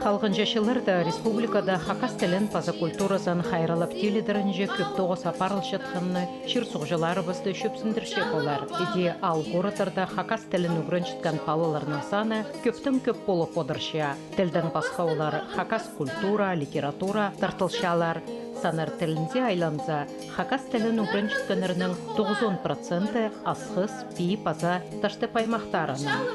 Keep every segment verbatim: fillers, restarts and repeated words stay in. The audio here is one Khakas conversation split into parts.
Халғанҷы чылларда республикада хакас тілін паза культуразын хайраллап тилідерінҷе кӧп тоғыс апарылчатханны чир-суғҷыларыбысты чӧпсіндірче полар. Іди аал городтарда хакас тілін ӱгренчеткен палаларның саны кӧптең кӧп полып одырча. Тілдең пасха олар хакас культура, литература тартылчалар. Саннар тілінзер айланза, хакас тілін ӱгренчеткеннернің тоғызон проценті Асхыс, Пии паза Таштып аймахтарынаң.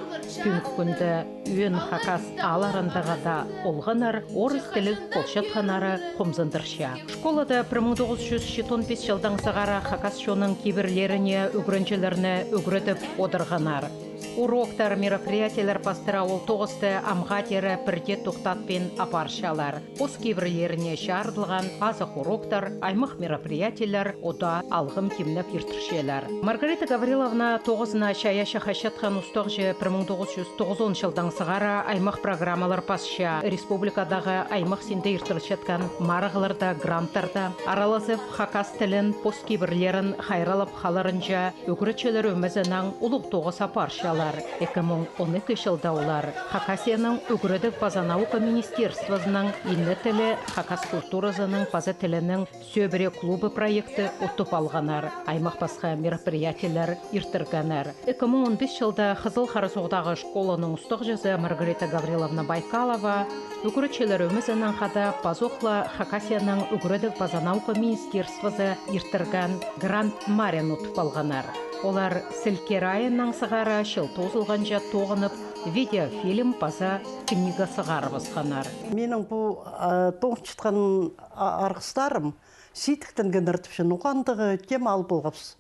Пӱӱнгі кӱнде ӧӧн хакас аалларында хада олғаннар орыс тілліг полчатханнары хомзындырча. Школада пір муң тоғыс чӱс читон пис чылдаң сығара хакас чонның кибірлеріне ӱгренҷілерні ӱгредіп одырғаннар. Уроктар, мероприятиелер пастыра ол тоғысты амға теере пірдее тохтатпин апарчалар. Пос кибірлеріне чарыдылған азых уроктар, аймах мероприятиелер удаа алғым тимнеп иртірчелер. Маргарита Гавриловна тоғызына чайаачы хачатхан устағҷы пір муң тоғыс чӱс тоғызон чылдаң сығара аймах программалар пасча. Республикадағы аймах синде иртірілчеткен марығларда, гранттарда аралазып, хакас тілін, пос кибірлерін хайраллап халарынҷа ӱгретчілер ӧмезінең улуғ тоғыс апарчалар. Ікі муң он ікі чылда олар Хакасияның ӱгредіг паза наука министерствозының «Инне тілі» хакас культуразының паза тілінің сӧбіре клубы проекті утып алғаннар, аймах пасха мероприятиелер иртіргеннер. Ікі муң он пис чылда Хызыл Харасуғдағы школаның устағҷызы Маргарита Гавриловна Байкалова ӱгретчілер ӧмезінең хада пазох ла Хакасияның ӱгредіг паза наука министерствозы иртірген грант марин утып алғаннар. Олар Сілке районнаң сығара чыл тоозылғанҷа тоғынып, видеофильм паза книга сығарыбысханнар. Минің пу, а, тоғынчатхан, а, арғыстарым сидіктенгеннер тіпче, ну, андағ тема алып алғабыс.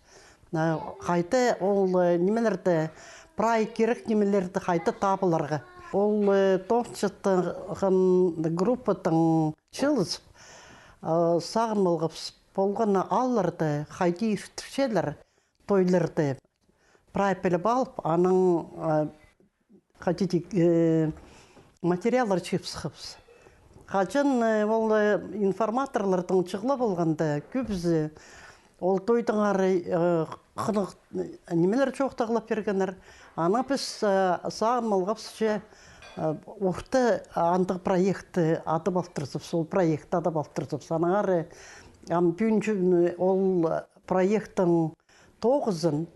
Э, хайда ол, э, нимелерді, прай кирек нимелерді хайда таап аларға. Ол, э, тоғынчатхан группадаң чыылызып, э, сағын алғабыс, полған аалларда хайди иртірчелер тойларны. Прай піліп алып, анаң, э, хайди, э, материаллар чыыбысхабыс. Хаҷан, э, ол, э, информаторлардаң чыылып алғанда, кӧбізі ол тойдаңар, э, хынығ, э, нимелер чоохтағлап пиргеннер. Анаң піс, э, сағын алғабыс че, э, орта андағ проектті адап алтырзабыс, ол проектті адап алтырзабыс. Аннаңар, э, ам пӱӱн чӱн, э, ол проекттің тоғызын,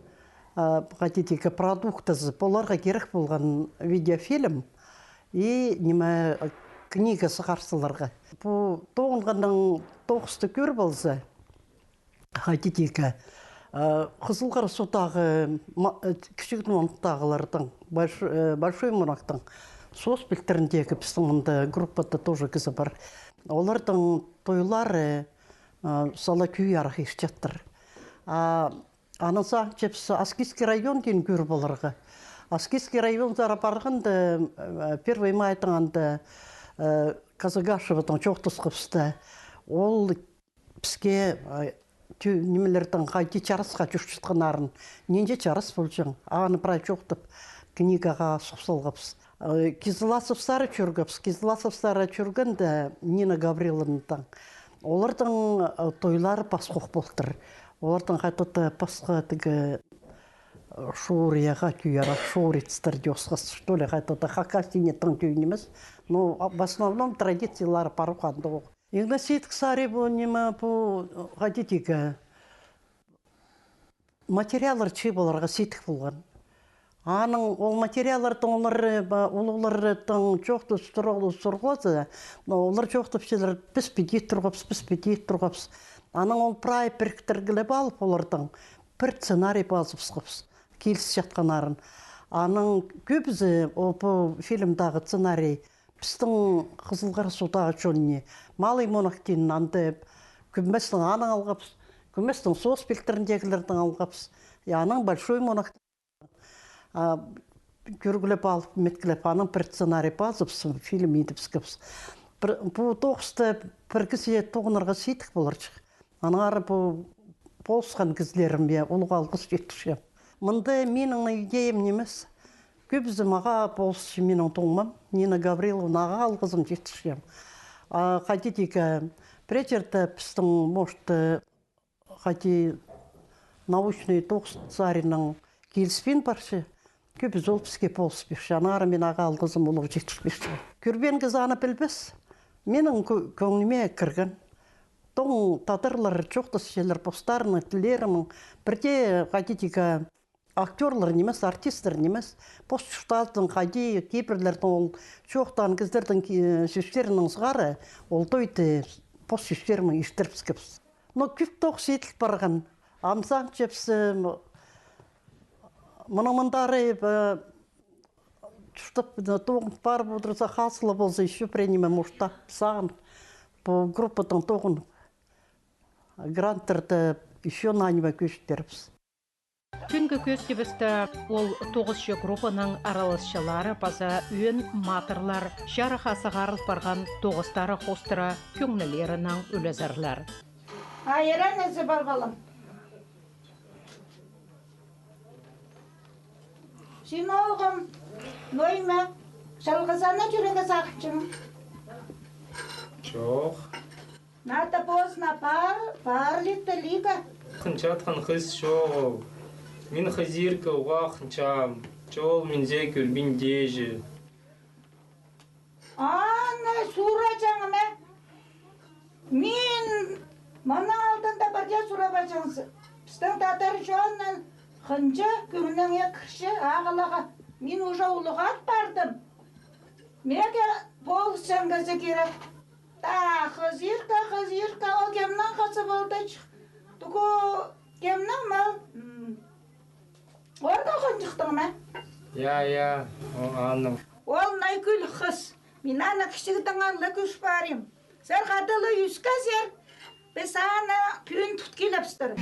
а, хайди тигі, продуктазы, поларға кирек полған видеофильм и, ниме, книга сығар саларға. Пу тоғынғаннаң тоғысты кӧр полза, хайди тигі, а, Хызыл Харасуғдағы, ма-, э, Кічіг Мунактағыларның, Больш-, э, Большой Мунактың соос пилтіріндегі пістің мында группада тоже кізі пар. Олардың тойлары, а, сала кӧй арах иртчеттір. А, анаң сағынчабыс Аскизский район тіен кӧр поларға. Аскизский районзар парғанда, э, Первый майдаң анда, э, Казагашевадаң чоохтасхабыс та. Ол піске, э, тӧ-, нимелердең хайди чарасха чӧрчеткеннерін, нинҷе чарас полҷаң, аны прай чоохтап, книгаға суғып салғабыс. Э, Кизласовсар чӧргебіс, Кизласовсар чӧргенде Нина Гавриловнадаң. Олардың, э, тойлары пасха ох полтыр. Олардың хайди-да пасха тігі, э, шорияға тӧӧй арах, шорицтер дее осхас, что ли, хайди-да хакас тиинеттең тӧӧй нимес. Но, а, в основном традициялары пар ох андағ. Иң дее сидік сари пу ниме, пу, хайди тигі, материаллар чыып аларға сидік полған. Анаң ол материаллардаң олар, э, ба-, улуғлардаң чоохтас сурығ-, сурғлаза, но олар чоохтапчалар, піс піди турғабыс, піс піди турғабыс. Анаң ол прай піріктіргілеп алып, олардаң пір сценарий пазыбысхабыс, килісчеткеннерін. Анаң кӧбізі, о, пу фильмдағы сценарий пістің Хызыл Харасуғдағы чонны, Малый Мунак тиин, анда кӧместең анаң алғабыс, кӧместең соос пилтіріндегілердең алғабыс. И анаң Большой Мунак, а, кӧргілеп алып, меткілеп, анаң пір сценарий пазыбыс, фильм идібіскебіс. Пір, пу тоғысты пір кізее тоғынарға сидік поларҷых. Аннаңар пу полысхан кізілеріме улуғ алғыс читірчем. Мында минің идеям нимес. Кӧбізі мағаа полысча минің туңмам, Нина Гавриловнаға алғызым читірчем. А хайди тигі, пірее чирде пістің, может, хайди научный тоғыс саринаң киліспин парча. Кӧбізі ол піске полыс пирче, аннаңар мин ағаа алғызым улуғ читіспес. Кӧрбеен кізі аны пілбес. Минің кӧ-, кӧңніме кірген. Тоң тадарлар чоохтасчалар постарының тіллерінең, пірдее хайди тигі актёрлар нимес, артисттер нимес, пос чуртазының хайди кибірлернің ол чоохтаан кізілернің ки-, сӧстерінең сығара, ол тойды пос сӧстерінең иртірібіскебіс. Но кӧп тоғыс иділ парған, амзаң чепсі, м-, мының мындары, э, чуртап, э, тоғын парып одырза, хазылы полза, ещё пірее ниме муртап, сағын, пу группадаң тоғын гранттарды ещё наа ниме кӧзіт пирербіс. Пӱӱнгі кӧзідібісте ол тоғысчы группаның араласчылары паза ӧӧн матырлар чарыхха сығарыл парған тоғыстары хоостыра кӧңнілерінең ӱлезерлер. Айран ізі пар, балам. Син, оолғым, ноо ниме, чалғызына чӧрерге сағынчаң? Чох. Надо поздно пар, пар литті лига. Хынчатхан хыс чоғыл. Мин хызирка уғаа хынчам. Чол минзе кӧрбин теже. Аны сураҷаң ма? Мин мының алдында пірдее сурабаҷаңзың. Пістің тадар чонның хынҷа кӧңніңе кірче ағыларға. Мин уже улуғат пардым. Меге полысчаң кізі кирек. Та, хызирка, хызирка, ол кемнің хызы полды чых? Туку кемнің мал? М. Орны хынҷыхтың ма? Я, я, о, аның. Ол Найгӱл хыс. Мин аны кічігдең ала кӧс парим. Сірер хада ла ӧскезер, піс аны пӱӱн тут килебістір.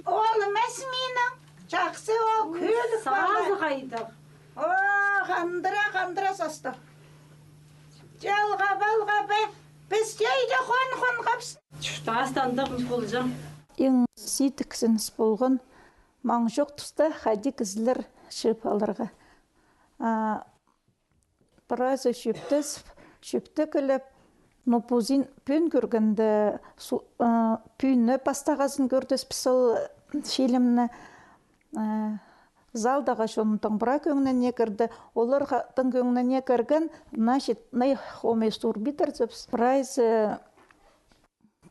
Ол нимес минің. Чахсы ол, кӧдік. Сазы хайдағ. О, хандыра, хандыра састы. Чалға-палға пе, піс тейде хон-хон хапс. Чуртас тандағ полҷаң. Иң сидік сініс полған, маң чох туста хайди кізілер чыып аларға. А, прайзы чӧптес, чӧптеп киліп, но позын пӱӱн кӧргенде, су-, а, пӱӱнні пастағызын кӧрдібіс піс ол фильмні. Э, залдағы чонның прай кӧңніне кірді. Оларның кӧңніне кірген, значит, най хомай сурбидыр тіп. Прайзы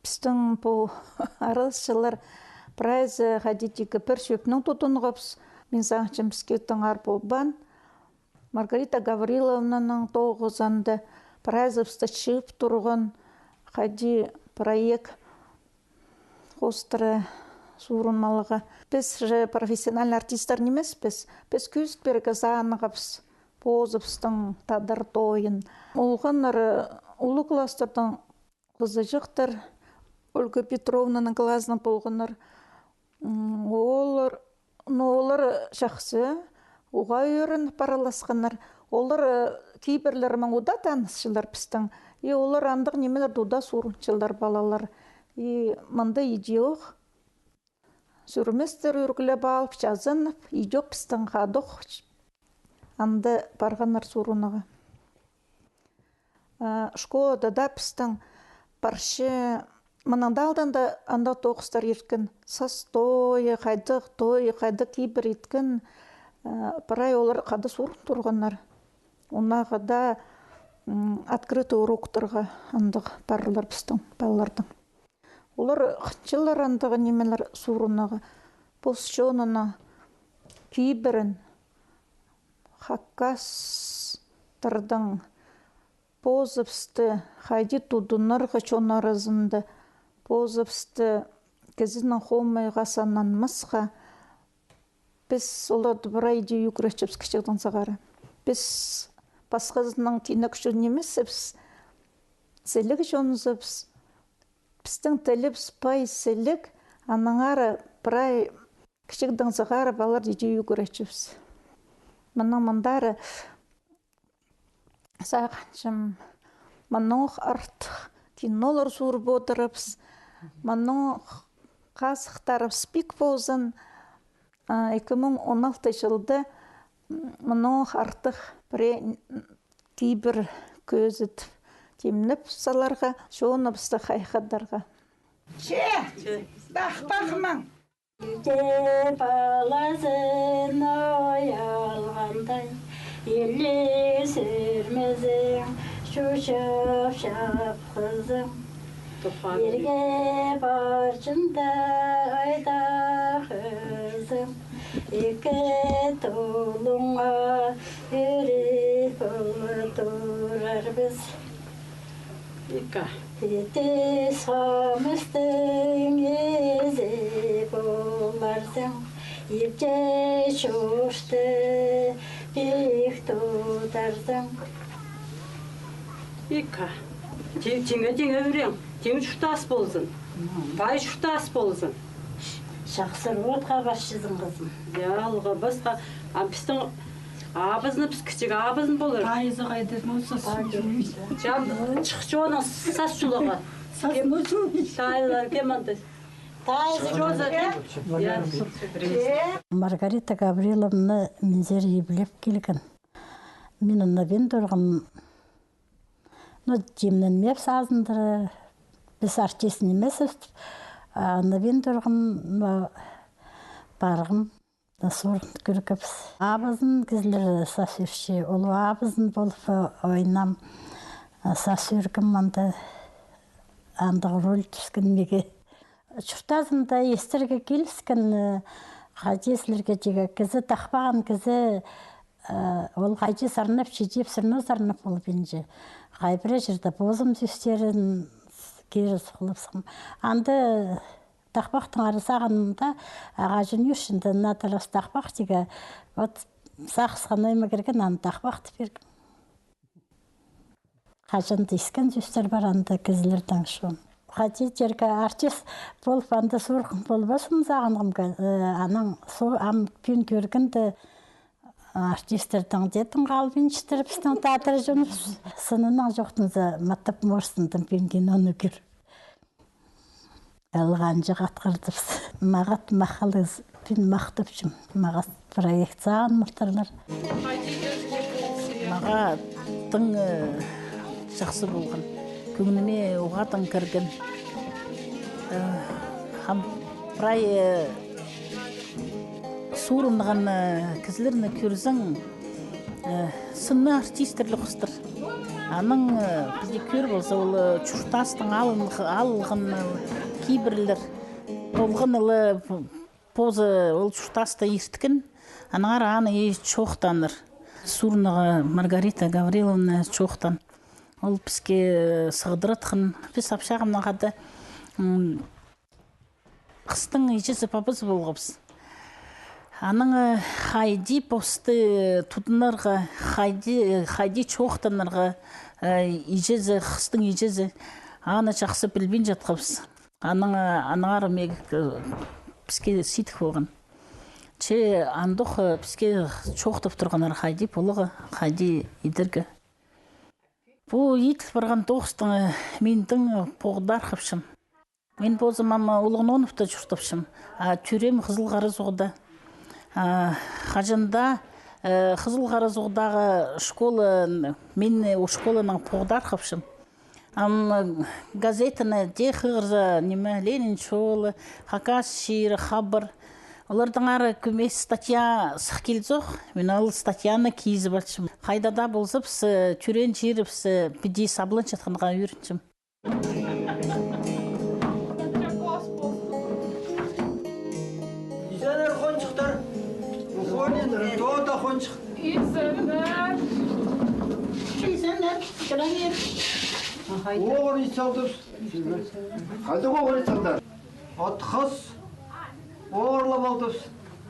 пістің пу араласчылар, прайзы хайди тигі пір чӧпнең тудынғабыс. Мин сағынчам, піске тыңар полбаан. Маргарита Гавриловнаның тоғызында прайзыбысты чыып турған хайди проект хоостыра суурынмалығға. Піс же профессиональный артисттар нимеспіс. Піс кӧзіт пирерге сағынғабыс позыбыстың тадар тойын. Олғаннар, э, улуғ класстардаң хызыҷахтар, Ольга Петровнаның клазынаң полғаннар. М, олар, но олар чахсы, уғаа ӧрініп араласханнар. Олар, э, кибірлернең удаа танысчалар пістің. И олар андағ нимелерді удаа суурынчалар, палалар. И мында идӧк сӱрместер ӱрглеп алып, чазанып, идӧк пістің хадох анда парғаннар суурынарға. А, школада даа пістің парча, мының даа алнында анда тоғыстар ирткен. Сас тойы, хайдағ тойы, хайдағ кибір ирткен, а, прай олар хада суурын турғаннар. Оннаңар даа, м, открытый уроктарға андағ парарлар пістің палаларның. Олар хынчалар андағ нимелер суурынарға, пос чонының кибірін, хакас пірдең позыбысты хайди тудынарға чон аразында, позыбысты кізінің хомайға сананмасха, піс оларды прай иди ӱгретчебіс кічігдең сығара. Піс пасхазының тинек чон нимезібіс, сіліг чонзыбыс. Пістің тілібіс пай, сіліг, аннаңар прай кічігдең сығара паларды иди ӱгретчебіс. Мының мындары сағынчам, мыннаң ох артых кинолар суурып одырарбыс, мыннаң ох хазыхтарыбыс пик ползын. А, ікі муң он алты чылда мыннаң ох артых пірее кибір кӧзідіп, тимнеп саларға, чоныбысты хайхатарға. Че, тахпахмаң. Ибде палазын ой алғандай, илес ӧрмезің, чучап чапхызың. Ирге парчында айдах ӧзің, ікі тулуңа ӧрей пол турарбыс. Ікі. Итіс хомыстың ізі поларзың, ибде чуртты пик тутарзың. Ікі. Ти-, тиңе-тиңе ӱрең, тиң чуртас ползын. Пай чуртас ползын. Чахсы отха парчазың, хызым. Я, алға пасха, а пістің абызны, піс кічіг абызын полар. Тайзы хайдағ, ну, сас чулығы. Чам, чых чонның сас чулығы. Сас, ну, чулығы. Тайлар кем анда? Тайзы чозы кем? Я. Маргарита Гавриловна мынзар иблеп килген. Мин аны пин турғам, ну, тимненмеебіс азындыра, піс артист нимезібіс, а аны пин турғам, ну, парғам, да сурын кӧргебіс. Абызын кізілер сас ӧрче, ол абызын полып ойнам, сас ӧргем анда, андағ роль тӱскен миге. Чуртазында истерге киліскен, э, хайди сірерге тигі, кізі тахпаған кізі, э, ол хайди сарнап читіп, всё равно сарнап полбинча. Хай пірее чирде позым сӧстерін кирі сухлапсам. Анда тахпахтаңар сағынымда, ағаа чон ӧрче, анда Наталья тахпах тигі, вот сағысхан ойыма кірген, аны тахпахты пиргем. Хаҷан даа искен сӧстер пар анда кізілердең чон. Хайди тирге, артист полып анда сурғам полбассым сағынғам, э, анаң со-, ам пӱӱн кӧргенде артистердең дее тың халбинчатыр пістің театр чон. Сыннаң чоохтанза, маттап морсындым пӱӱн киноны кӧр. Алғанҷы атхардыбыс. Мағат махалыз пӱӱн махтапчам. Мағат проект сағын мылтырлар. Мағаа тың, э, чахсы полған. Кӧңніме уғаа тың кірген. Э, хам прай, э, суурынған, э, кізілерні кӧрзең, э, сынны артисттер ле хыстар. Анаң, э, пілдек кӧр полза, ол, э, чуртастың алын-, алылған, э, кибірлер. Толған ла позы ол чуртасты ирткен, аннаңар аны и чоохтаннар. Суурынарға Маргарита Гавриловна чоохтан. Ол піске, э, сығдыратхан. Піс апчағымнаң хада, м, хыстың иҷезі-пабазы полғабыс. Анаң, э, хайди посты тудынарға, хайди, э, хайди чоохтанарға, э, иҷезі, хыстың иҷезі, аны чахсы пілбинчатхабыс. Анаң, э, аннаңар меге, э, піске сидік полған. Че андох, э, піске чоохтап турғаннар, хайди поларға, хайди идерге. Пу иділ парған тоғыстың, э, мин тың, э, поғдархапчам. Мин позым ам Улуғ Ноновта чуртапчам, а тӧреем Хызыл Харазуғда. А, хаҷан даа, э, Хызыл Харазуғдағы школа, м, мин, э, ол школанаң поғдархапчам. Ам, э, газетаны дее хығырза, ниме, «Ленин чолы», «Хакас чирі», «Хабар». Олардаңар кӧмес статья сых килзох, мин ол статьяны кизіп алчам. Хайда даа полза, піс, э, тӧреен чирібіс, э, піди сабланчатханға ӧрінчем. Изеннер, хончыхтар. Хончыхтар. Тода хончых. Изеннер. Оғыр ит салдыбыс. Хайдағ оғыр ит салдар? От хыс оғырлап алдыбыс.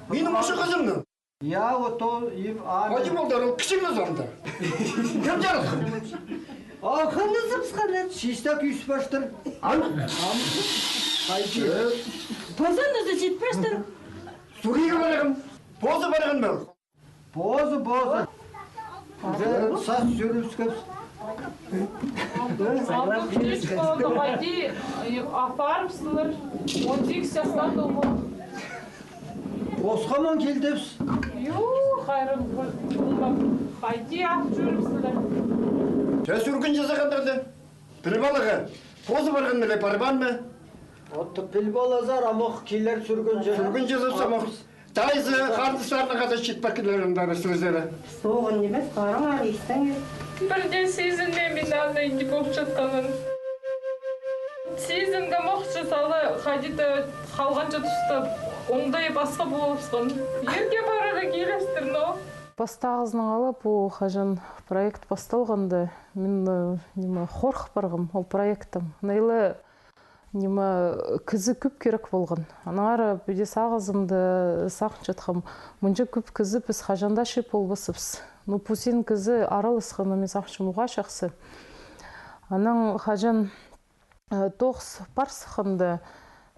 Минің кічіг кізімнің. Я, вот ол, и, а, хайди полдар, ол кічіг кізі анда. Кем чарыххан? Ол хынызыбысхан еді. Чиста кӱс пастыр. Ам? Ам. Хайди. Э? Позан да читпестір. Сурыйға барған. Позы барған ба? Позы, позы. Уже сас сӧрібіскебіс. Андағ птичкаларны хайди апарыбыстылар. Он сигіс частаң тоғынып. Осхаман килдібіс. Ю, хайран, хайди ап чӧрібістілер. Че, сӱргін чазағандарды? Пір палаға. Позы парған ма, парбаан ма? Отты піл полазар, амох килер сӱргінҷі. Сӱргінҷі сап самох. Тайзы, хардыстарына хада чит пакетлерін бәрі сӱрзері. Соғын нимес, қараңар, истеңер. Пірдее сизінмеем мин аны иди полчатханын. Сизінгем ох че, сала хайди-да халғанҷы туста оңдай пасха полыбысхан. Ирге парарға килістір, но. Пастағызынаң ала пу хаҷан проект пасталғанда, мин, э, ниме, хорых парғам ол проектім. Найлы ниме, кізі кӧп кирек полған. Аннаңар піди сағызымда сағынчатхам, мынҷа кӧп кізі піс хаҷан даа чыып полбасчабыс. Ну, пу син кізі араласханы, мин сағынчам, уғаа чахсы. Анаң хаҷан, э, тоғыс пар сыхханда,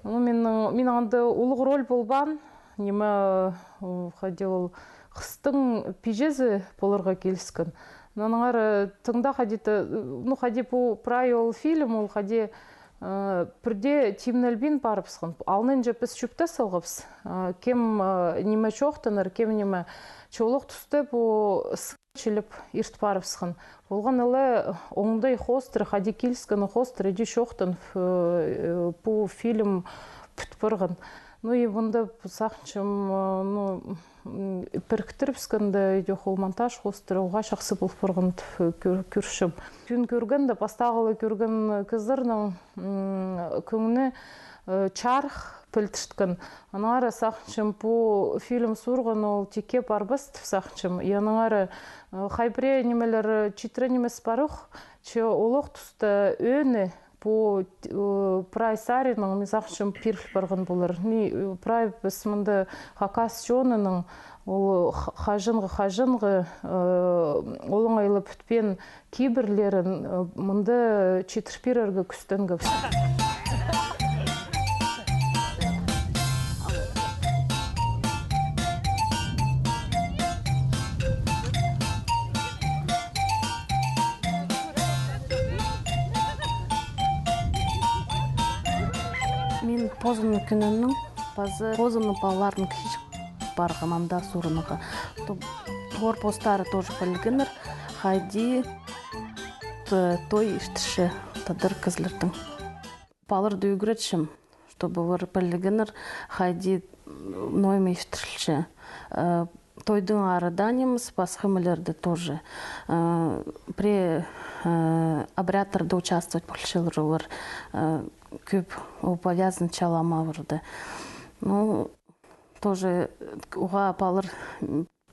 ну, минің, минің анда улуғ роль полбаан, ниме, э, хайди ол хыстың пиҷезі поларға киліскен. Но аннаңар, э, тың даа хайди-да, э, ну, хайди пу прай ол фильм, ол хайди, э, пірдее тимнелбин парыбысхан. Алнынҷа піс чӧптес салғабыс. Э, кем, э, ниме чоохтанар, кем ниме. Че олох туста пу с-, чиліп ирт парыбысхан. Полған ла оңдай хоостыра, хайди киліскен хоостыра, иди чоохтан, э, э, пу фильм пӱт парған. Ну и мында сағынчам, э, ну, м, піріктірібіскенде, идӧк ол монтаж хоостыра уғаа чахсы пол парған тіп, э, кӧр-, кӧрчем. Тӱӱн кӧргенде, пастағы ла кӧрген кізілернің, м, кӧңні, э, чарых пілдірткен. Аннаңар сағынчам, пу фильм сурған ол тикке парбас тіп сағынчам. И аннаңар, э, хай пірее нимелер, э, читіре нимес пар ох, че олох туста ӧӧні пу, э, прай саринаң, мин сағынчам, пиріл парған полар. Ни, э, прай піс мында хакас чонының, ол х-, хаҷанғы, хаҷанғы, э, олаңай ла пӱтпеен кибірлерін, э, мында читір пирерге кӱстенгебіс. Мин позымның кӱнінең пазы позымның палаларынаң кічіҷек парғам анда сурынарға. Ту-, туғыр постары тоже пілгеннер, хайди т-, той иртірче тадар кізілернің. Палаларды ӱгретчем, чтобы олар пілгеннер, хайди ноо ниме иртірілче. Э, тойдың ары даа нимес, пасха нимелерде тоже. Э, пірее, э, обрядтарда участвовать полчалар олар, э, кӧп, ол повязан чалама оларда. Ну, тоже уғаа палалар,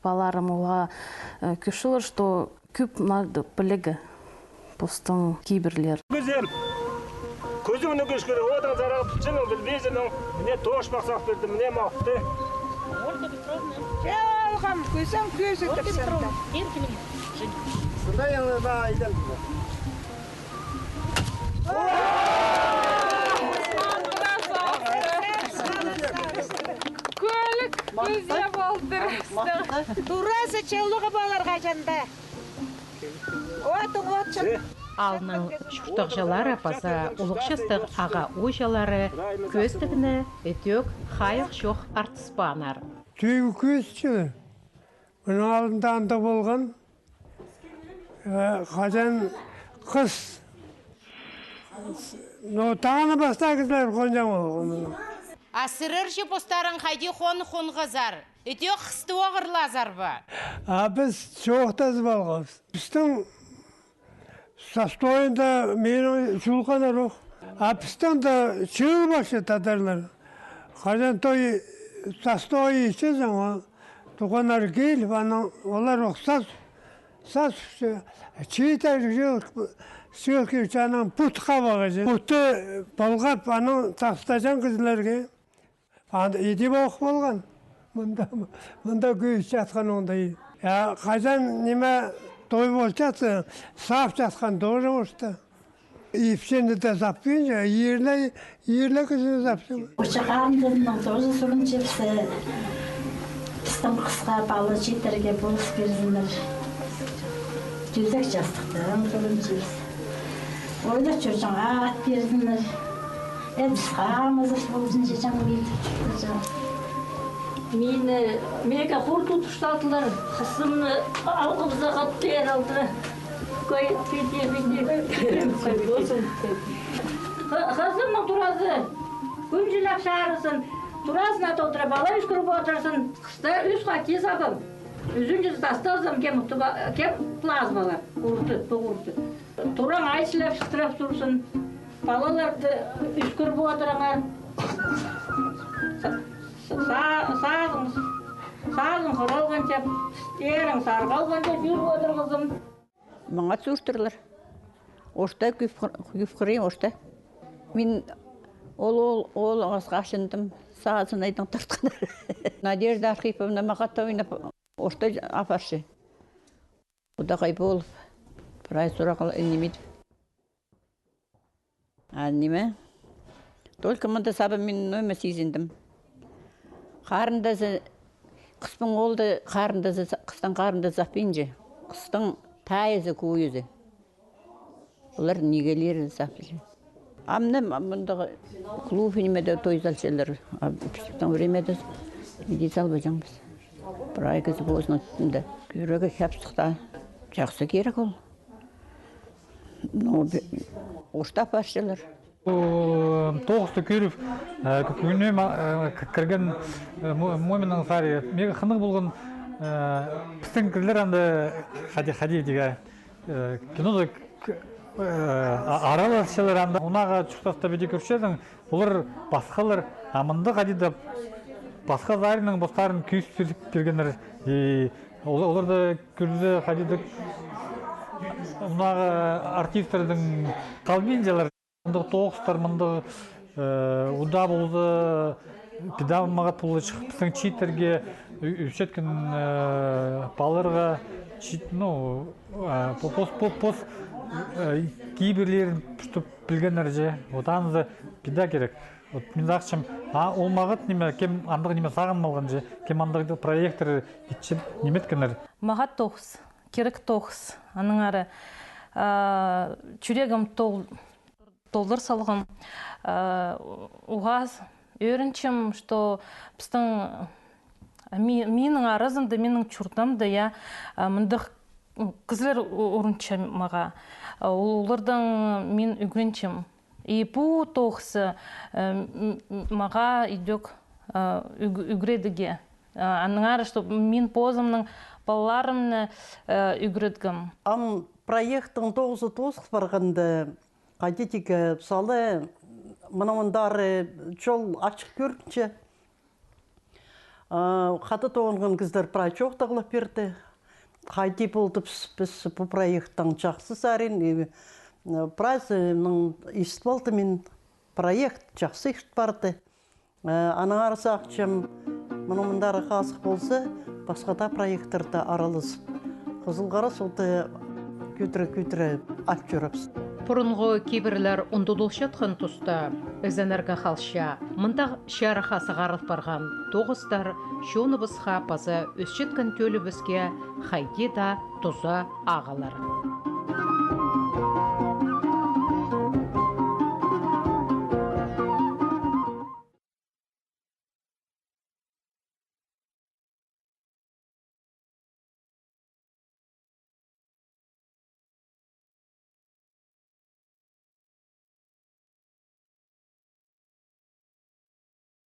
палаларым уғаа, э, кӧрчелер, что кӧп надо пілерге постың кибірлер. Кӱзем, кӱзімні кӧскер, одың сарағып, чының пілбезінің, міне, тоғыс пахсах пирді, міне, малты. Ольга Петровна. Че алғам, кӱзім кӧзі. Ольга Петровна, бер килем. Сынай ана да айдан. Кӧлік кӱзеп алдыр. Туразы чылығы полар хаҷан даа. Отың отчым. Аалның чуртағҷылары паза улуғ частығ аға-ууҷалары кӧзідігні ідӧк хайығ чох артыспааннар. Тӧӧй кӧзітчелер. Мының алнында андағ полған, э, хаҷан хыс. Но тағны пастағ кізілер хонҷаң полған. А сірер че постарың хайди хон хонғазар? Ідӧк хысты оғырлазар ба? А піс чоохтазып алғабыс. Пістің састойында мині чулғаннар ох. А пістің дее чыыл парча тадарлар. Хаҷан той састой итчезің, ол туғаннар киліп, анаң олар ох сас Сас чиитер сӧӧк, сӧӧк чаның пут хабағы. Путты полғап, анаң тастаҷаң кізілерге. Анда иди ох полған. Мында, мында кӧс чатхан оңдай. Я, хаҷан ниме той полчатса, сап чатхан тоже орта. Ипчені де саппинча, ирле, ирле кізіні сапча. Уча харындазымнаң тоже сурынчабыс, пістің хысха пала чииттерге полыс пирзіннер. Тӧзек частыхтаң сурынчабыс. Ойда чурчаңа ат пирзіннер. Эдіс хамызыс ползын чечең бит. Мині, меге хур тутыштадылар, хызымны алғыбыза хат пеер алды. Кой, пиди, пиди. Хызымның туразы, кӱнҷілеп чарызын, туразына толдыра пала ӱскӱріп одырзын. Хыста ӱс хати сабам. Ӱзінҷізі тастазам, кем утуба-, кем плазмалар. Урды, пу урды. Тураң айчылап, шыхтырап турзын. Палаларды ӱскӱріп одырыңар. Са-, са-, сазың, сазың хыралғанча, істерің сарғалғанча чӧріп одырғызым. Маңат суртырлар. Орта кӧп хыр-, кӧп хырайым, орта. Мин ол, ол, ол ағасха ачындым, сазын айдаң тартханнар. Надежда Архиповна Мағат ойнап, орта апарча. Одағай полып, прай сурағыл ниме. А ниме? Только мында сабам мин номер сизіндім. Харындазы, хыспаң оолда харындазы, хыстаң харындазы саппинча. Хыстаң тайызы, кӱӱзі. Олар нигелері сапча. Амды мындағы клуб нимеде той салчалар. А пістің времяда иди салбаҷаңмыс. Прай кізі позының тында. Кӧрерге хапсыхта. Чахсы кирек ол. Ну, бе-, орта апарчалар. Тоғысты кӧріп, э, кӧ-, кӧңніме, э, к-, кірген, э, мо-, моментнің сари. Меге хынығ полған, э, пістің кізілер анда хайди, хайди тигі, э, кинода к-, э, а-, араласчалар анда. Мындағы чуртаста піди кӧрчезің, олар пасхалар, а мында хайди-да пасха саринаң постарын кӧзіт пиргеннер. И ол-, оларда кӧрзе хайди-да мындағы артистернің халбинчалар. Мындағ тоғыстар, мындағ, э, удаа полза, піди маңат полза, чых-, пістің чииттерге, ӱ-, ӱс читкен, э, палаларға чиит-, ну, э, по-, пос, по-, пос, э, кибірлерін, чтоб пілгеннер чи. Вот анзы піди кирек. Вот мин сағынчам, а, ол маңат ниме, кем андағ ниме сағын алған чи, кем андағ проекттер итче ниме иткеннер. Маңат тоғыс, кирек тоғыс. Аннаңар, а, чӱрегім тол-, толдыр салғам. А, уғаа ӧрінчем, что пістің, а, ми-, минің аразымда, минің чуртымда, я, а, мындағ, м, кізілер у-, ӱгренче мағаа. А, ол-, олардаң мин ӱгренчем. И пу тоғыс, э, м-, м-, мағаа идӧк, э, ӱг-, ӱгредіге. Э, аннаңар, чтоб мин позымның палаларымны, э, ӱгреткем. Ам проекттің тоғызы тоозыл парғанда, хайди тигі, сала, мына мындары чол ачых кӧрінче. А, хада тоғынған кізілер прай чоохтағлап пирді. Хайди полды піс, піс пу проекттең чахсы сарин, и, э, прайзының истіп алды, мин проект чахсы ирт парды. Э, аннаңар сағынчам, мына мындары хазых полза, пасха даа проекттерде араласып, Хызыл Харасовты кӧдіре-кӧдіре ап чӧрербіс. Пурунғы кибірлер ундудылчатхан туста, ізенерге халча, мындағ чарыхха сығарыл парған тоғыстар чоныбысха паза ӧсчеткен тӧлібіске хайди даа туза ағылар.